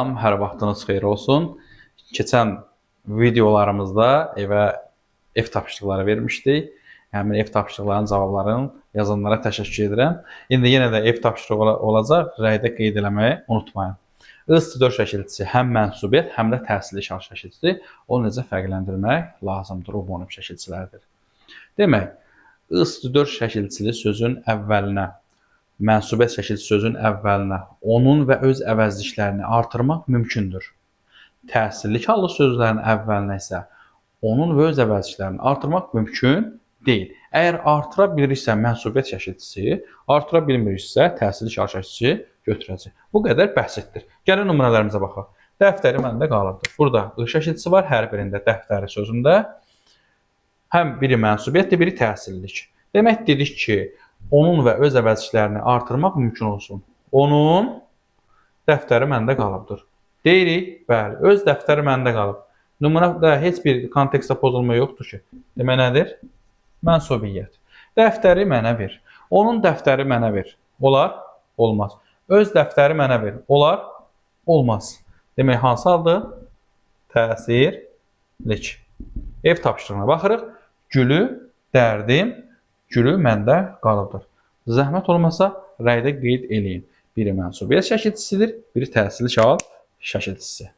Hər vaxtınız xeyir olsun. Keçən videolarımızda evə ev tapşırıqları vermişdik. Həmin ev tapşırıqlarının cavablarını yazanlara təşəkkür edirəm. İndi yenə də ev tapşırığı olacaq. Rəydə qeyd eləməyi unutmayın. I-4 şəkilçisi həm mənsubiyyət, həm də təsirli şahs şəkilçisidir. Onu necə fərqləndirmək lazımdır? Omonim şəkilçilərdir. Demək, I-4 şəkilçili sözün əvvəlinə, mənsubiyyət şəkilçisi sözün əvvəlinə onun və öz əvəzliklərini artırmaq mümkündür. Təsirli hallı sözlərin əvvəlinə isə onun və öz əvəzliklərini artırmaq mümkün deyil. Əgər artıra biliriksə mənsubiyyət şəkilçisi, artıra bilmiriksə təsirli şahs şəkilçisi götürəcək. Bu qədər bəsitdir. Gəlin nümunələrimizə baxaq. Dəftəri məndə qalıbdır. Burada I şəkilçisi var, hər birində dəftəri sözündə. Həm biri mənsubiyyətdir, biri təsirlilik. Demək dedik ki, onun və öz əvəzliklərini artırmaq mümkün olsun. Onun dəftəri məndə qalıbdır. Deyirik, bəli, öz dəftəri məndə qalıb. Nümunədə heç bir kontekstdə pozulma yoxdur ki. Demək nədir? Mənsubiyyət. Dəftəri mənə ver. Onun dəftəri mənə ver. Olar? Olmaz. Öz dəftəri mənə ver. Olar? Olmaz. Demək hansı haldır? Təsirlik. Ev tapşırığına baxırıq. Gülü dərdim, gülü məndə qalıbdır. Zəhmət olmasa rəydə qeyd eləyin. Biri mənsubiyyət şəkilçisidir, biri təsirli şahs şəkilçisi.